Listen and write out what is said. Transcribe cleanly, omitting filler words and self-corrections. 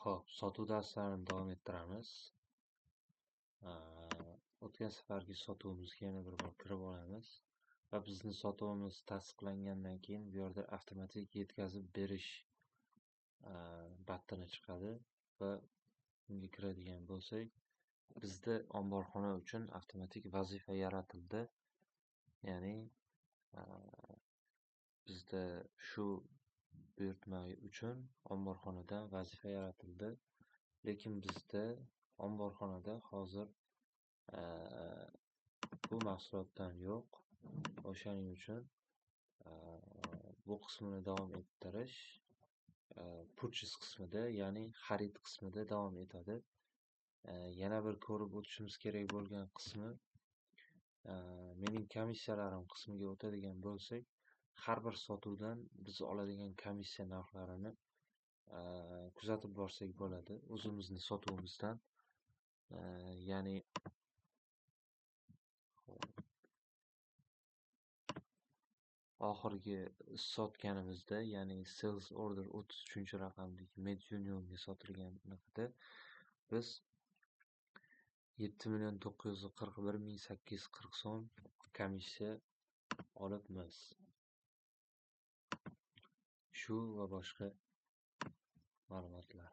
Xo'p, sotuv darslarini davom ettiramiz. O'tgan safargi sotuvimizga yana bir bor kirib olamiz va bizni sotuvimiz tasdiqlangandan keyin bu yerda avtomatik yetkazib berish battini chiqadi va unga kiradigan bo'lsak, bizda omborxona uchun avtomatik vazifa yaratildi. Ya'ni bizda shu buyurtma uchun omborxonadan vazifa yaratildi. Lekin bizda omborxonada hozir bu mahsulotdan yo'q. O'shaning uchun bu qismini davom ettirish purchase qismida, ya'ni xarid qismida davom etadi. Yana bir ko'rib o'tishimiz kerak bo'lgan qismi mening komissiyalarim qismiga o'tadigan bo'lsak, har bir sotuvdan biz oladigan komissiya narxlarini kuzatib borsak bo'ladi o'zimizni sotuvimizdan. Ya'ni oxirgi sotganimizda, ya'ni sales order 33-raqamdagi Med Unionga sotilgan unaqada biz 7 941 840 so'm komissiya olibmiz. Shu va boshqa ma'lumotlar.